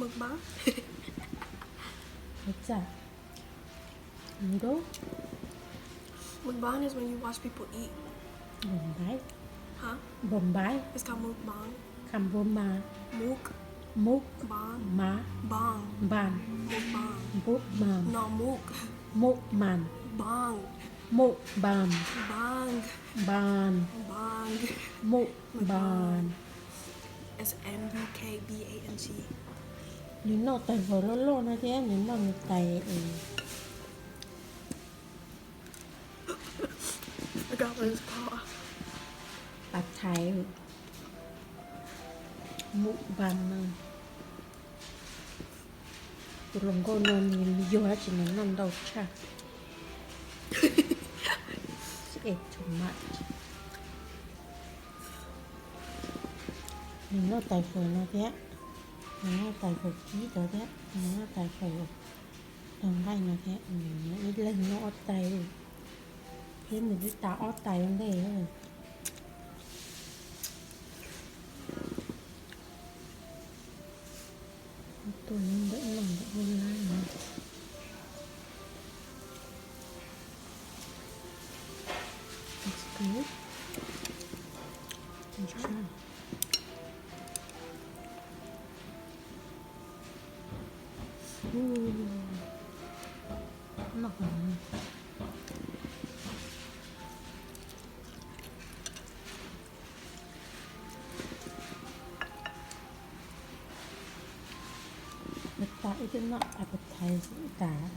Mukbang. What's that? Noodle? Mukbang is when you watch people eat. Bombay. Huh? Bombay. It's called mukbang. Kamboma. Muk. Muk. Bang. Ma. Bang. Ban. Mukbang. Mukbang. No, muk. Mukbang. Bang. Mukbang. Bang. Ban. Bang. Mukbang. Mukbang. It's M U K B A N G. Nws noj tais vawm loj loj no thiab nws noj nws tais. I got what it's called. Pas thaiv. Mukbang no. Tus hluas nkauj no nws yog dab tsi nws noj ntau tshaj. Ate too much. Nws noj tais vawm no thiab, nws noj tais vawm kib tod thiab, nws noj tais vawm tog nqaij no thiab, nws ib leeg noj ob tais, thiab nws twb tas ob tais ua ntej. Tuaj nyob ntawm no ntawm ub lab no. That's good. Let's try. Ooh. Noj qhov no. Ua tas wb twb noj appetizer tas.